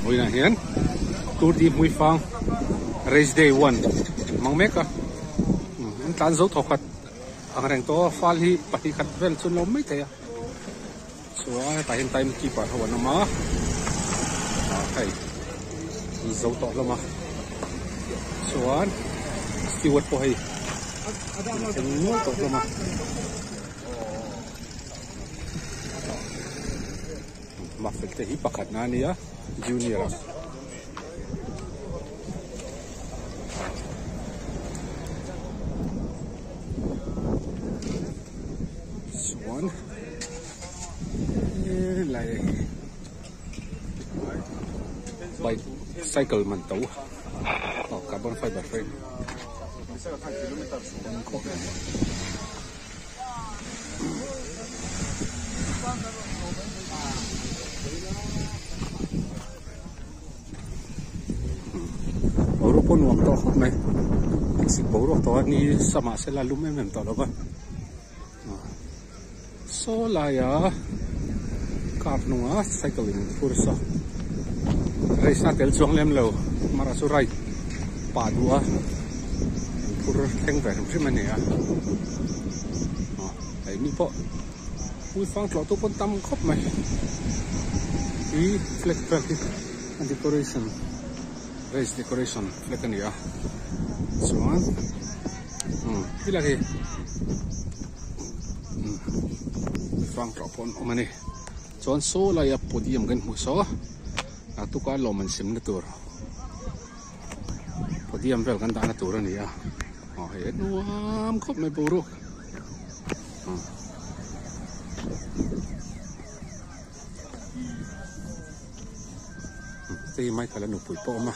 Vawiinah hian Tour de Hmuifang Race Day one hmang mek a, an tlan zo thaw khat ang reng tawh a, fal hi pahnih khat vel chu an lo mai thei a, chuan hetah hian time keeper ho an awm a, ah hei an zo tawh hlawm a, chuan steward pawh hei an thleng nual tawh hlawm a. Mafel te hi pakhatna a nia junior ah. Chuan helai bike cycle man to aw carbon fiber frame khawp mai. Boruak pawh nuam tawh khawp mai thlasik boruak tawh a ni samah se la lum em em tawh lo va saw laia car hnunga cycle in phur saw race na tel chuang lem lo mara chu ride pah duh a in phur thleng ve hrim hrim a ni a hei mi pawh hmuifang tlawh tu pawn tam khawp mai hi flag vel hi a decoration race decoration flag a ni a chuan helai hi hmuifang tlawh pawh an awm a ni chuan saw laia podium kan hmuh saw a tuka lawm an simna tur podium vel kan dahna tur a ni a aw hei a nuam khawp mai boruak hei Michael a nupui pawh a awm a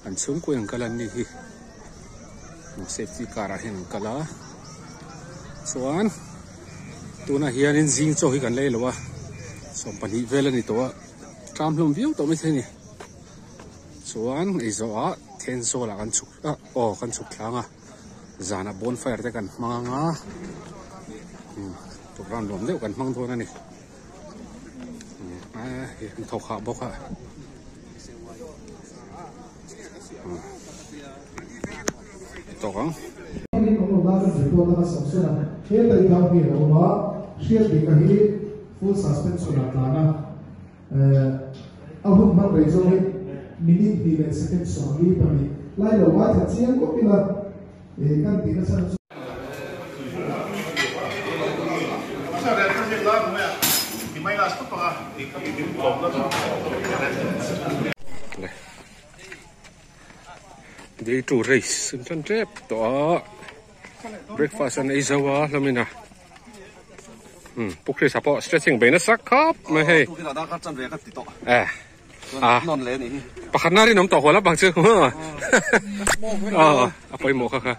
an chhungkaw in an kal a ni hi safety car ah hian an kal a chuan tunah hianin zing chaw hi kan lei lo a 12 vel a ni tawh a. Tlam hlawm viau tawh maithei a ni. Chuan ei zawhah Thenzawl ah kan chhuk ah aw kan chhuk thlang a zanah bonfire te kan hmang ang a umm program nuam deuh kan hmang dawn a ni. Umm hei an thawk hah bawk a umm tawk ang. Full suspension ah tlan a, a hun hman rei zawng hi minute hnih leh second 42 lai lo ngaithla chiang khawp ila kan tih nasa chu. Day two race an tan tep tawh a. Breakfast an ei zo a hlawmin a umm Pu Chris-a pawh stretching bei nasa khawp mai hei eh a pakhat na rinawm tawh hual bang chu aw a pawimawh kha kha.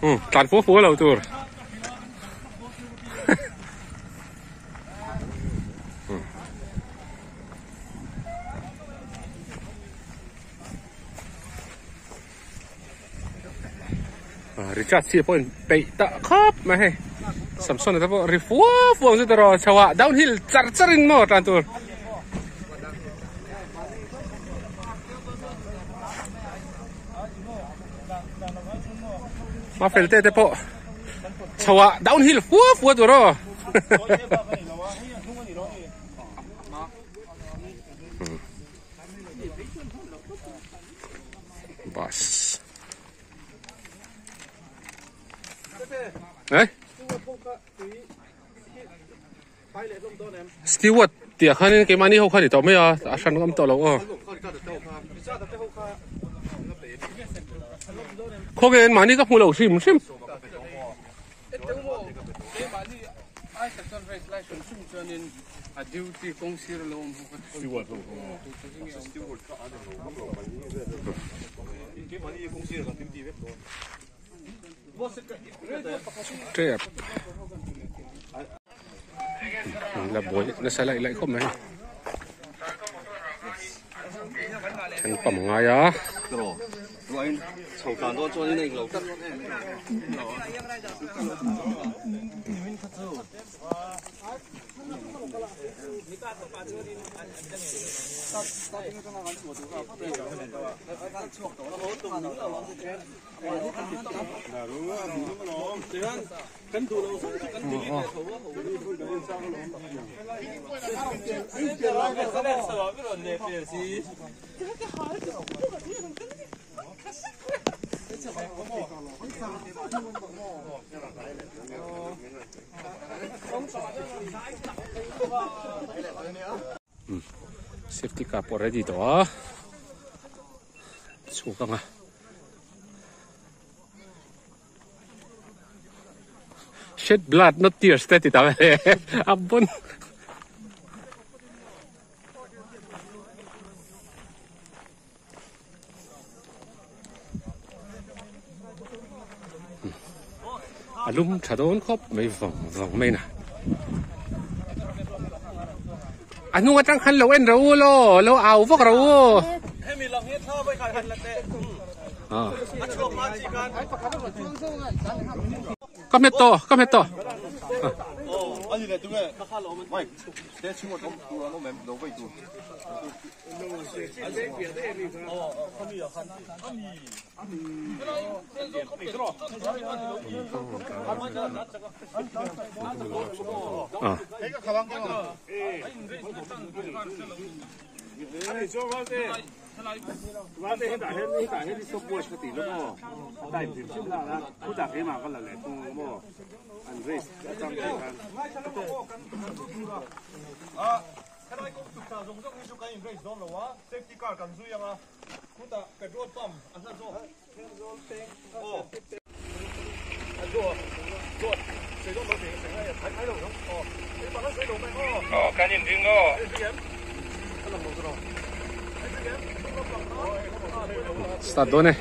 Umm tlan fuh fuh lo tur. Richard chi pawh in peih ta khawp mai hei Samson te pawh ri fua fua ang chu tawh rawh chho ah downhill char char in maw tan tur. Ma fel te te pawh chho ah downhill fua fua tur aw. Bus. Eh? Steward tih khanin keimahni ho kha ni tawh mai a a hran awm tawh lo aw khawnge an mahni ka hmu lo hrim hrim Tep. La buai nasa laih laih khawp mai. Then pump a ngai a. Safety car pawh ready tawh a chhuk anga. Shed blood not tears te ti ta ve a bon. A lum tha dawn khawp mai vawng vawng mai na. A hnung atang khan lo en ro u law, lo au vak ro u. Ka hmet tawh, ka hmet tawh. Start dawn e.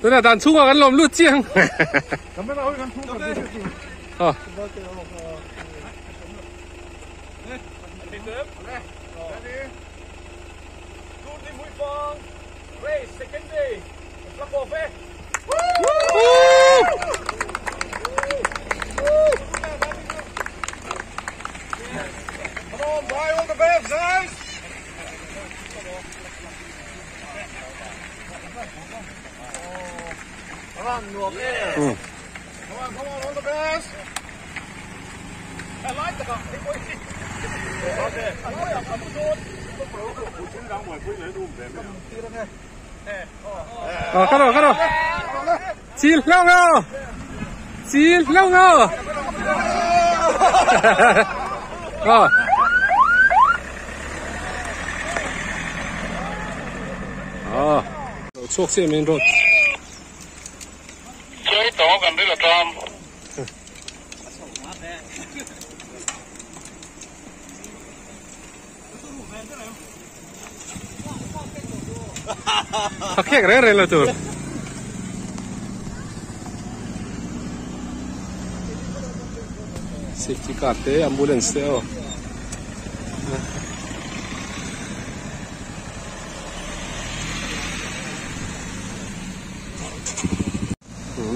Tunah dan chhungah kan lawm lut chiang. Ờ, cắt rồi, cắt rồi. Chín lâu ngô. Chín lâu ngô. Ờ. Ờ. Chhuak chiah main road. A khek reng reng lo tur. Safety car te ambulance te aw.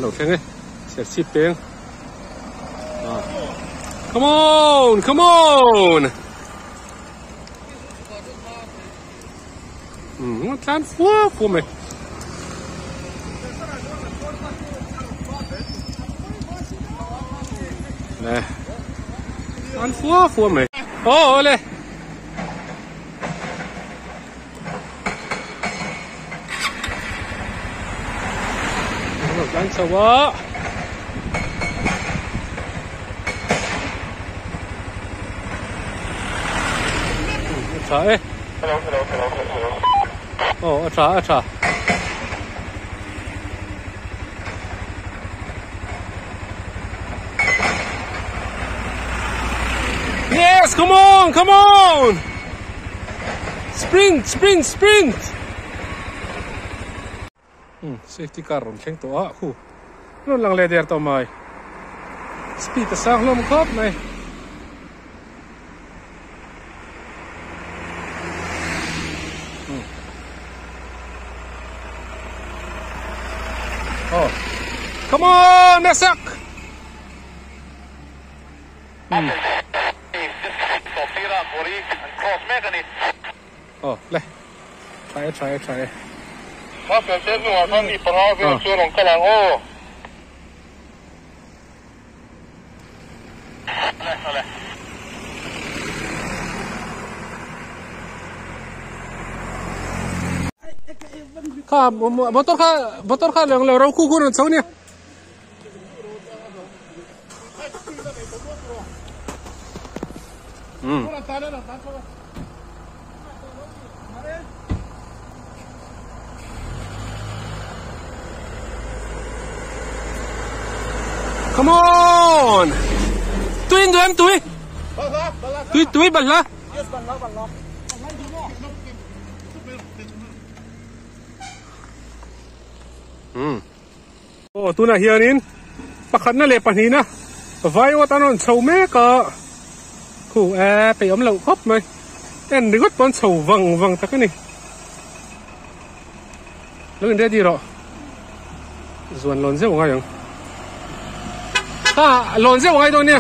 Lo thleng e. Serchhip peng. Come on, come on. Tlan fua fua mai. Nè. Tlan fua fua mai. Aw le. Tlan chho a. A tha e. Aw a tha a tha. Yes, come on, come on! Sprint, sprint, sprint! Hmm, safety car rawn thleng tawh a, khu rawn lang leh der tawh mai. Speed a sang hlawm khawp mai. Hmm. Oh. Come on, Mesak! Hmm. Oh, le. Tha e, tha e, tha e. Kha motor kha motor kha leng lo ro khu khu ran chho nia. Hmm. Come on! Tui em tui. Tui tui bật la. Hmm. Aw tunah hianin pakhatna leh pahnihna vaiawt an rawn chho mek a, khu e peih awm loh khawp mai, en ringawt pawh an chho vang vang tak a ni. Lo in ready rawh, zuan lawn zeuh angai ang, kha lawn zeuh angai dawn nia,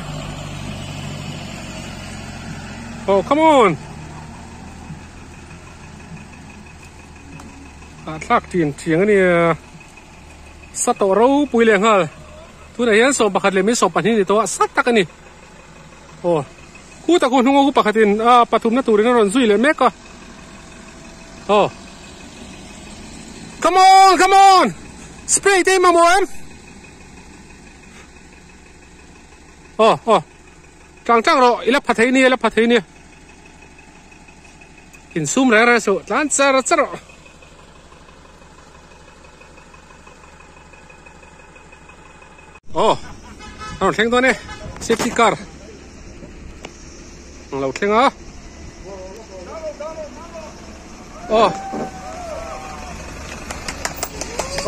oh come on. Hahthlak ṭin ṭiang a nia. Sa tawh ropui leh nghal. Tunah hian 11 leh min 12 ni tawh a, sa tak a ni. Aw, khu tak hu hnunga hu pakhatin a pathumna turin a rawn zui leh mek a. Aw. Come on, come on! Spray te i mamawh em? Aw, aw. Tlang tlang rawh, i la pha thei nia, i la pha thei nia. Insum reng reng suh, tlan char char rawh. Aw, a rawn thleng dawn e, safety car ang lo thleng a. Aw,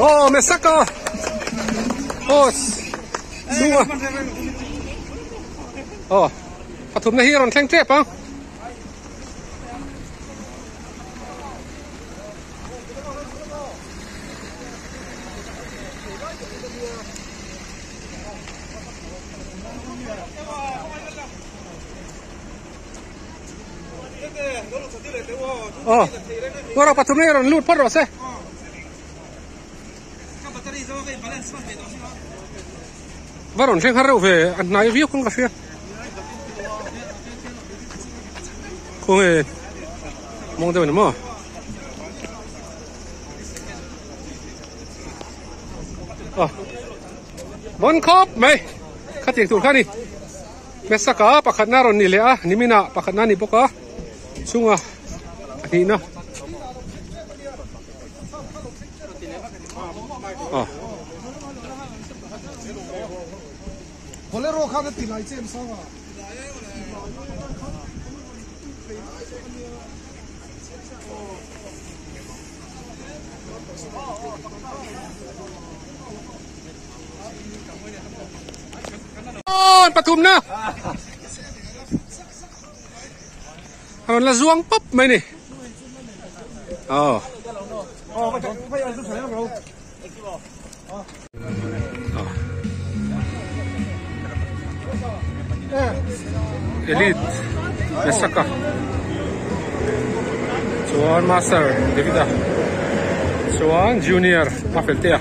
aw, Mesaka. Aw, chunga. Aw, pathumna hi a rawn thleng tep ang. Aw, Kawra pathum hi rawn lut phawt rawh se. Va rawn thleng har reuh ve, a hnai viau khan ka hria. Khawnge mawng deuh a ni maw? Aw, bawn khawp mai, khatiang tur kha a ni. Hmasaka pakhatna rawn ni leh a, niminah pakhatna a ni bawk a, chhunga pahnihna. Aw. Bolero khan a ti lai che em sang a. Aw pathum na. A rawn la zuang pawp mai ni. Aw. Elite Mesaka chuan Master Davida chuan Junior Mafeltea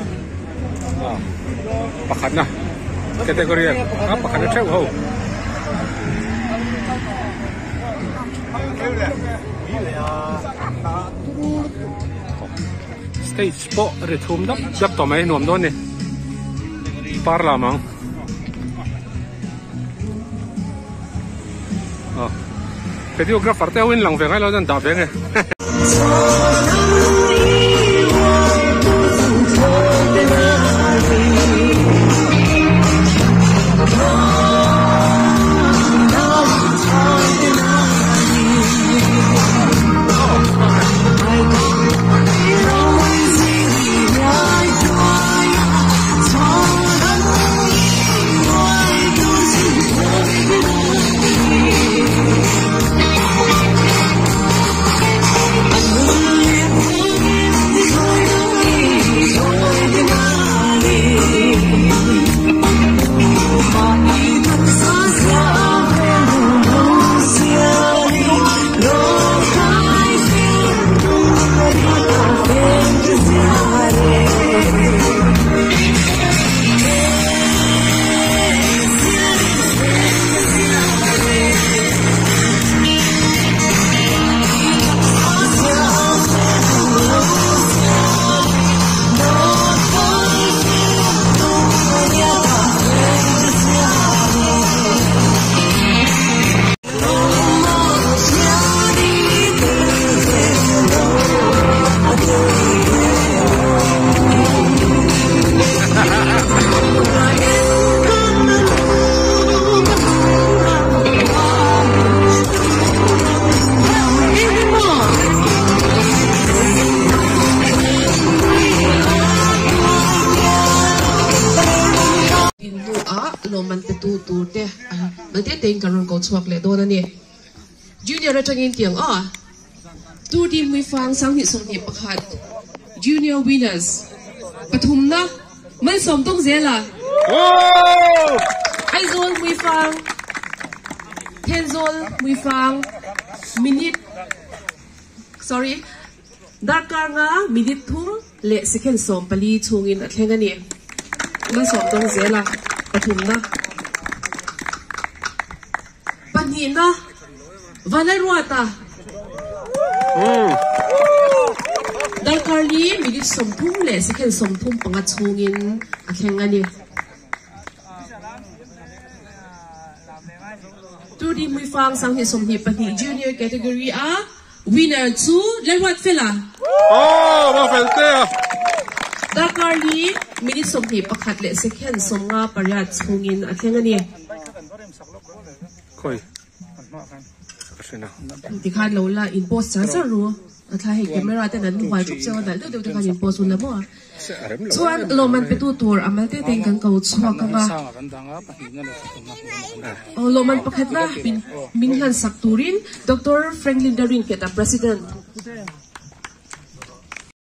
pakhatna category a pakhatna theuh ho. Stage pawh ri thum dap dap tawh mai nuam dawn ni par lam ang aw videographer te ho in lang ve ngai lo chuan dah ve nge. tein kan rawn ko chhuak leh dawn a ni. Junior atangin tiang a Tour de Hmuifang 2021 Junior Winners pathumna Malsawm tawng zel a. Aizawl Hmuifang Thenzawl Hmuifang minute sorry darkar nga minute thum leh second 14 chhungin a thleng a ni. Malsawm tawng zel a pathumna. Pahnihna Vanlalruata darkar li minute 30 leh second 35 chhungin a thleng a ni. Tour de Hmuifang 2022 Junior Category a winner chu Lalruatfela. Darkar li minute 21 leh second 58 chhungin a thleng a ni. Khawi ka hre na. Tikhan lo la in post char char ru. A thla hei camera ten an huai thup cheu a dalh deuh deuh te khan in post hun la maw a. Chuan lawmman petu tur a mal te tein kan ko chhuak ang a. Aw lawmman pakhat na min min hlan sak turin Doctor Franklin Darin Keta President.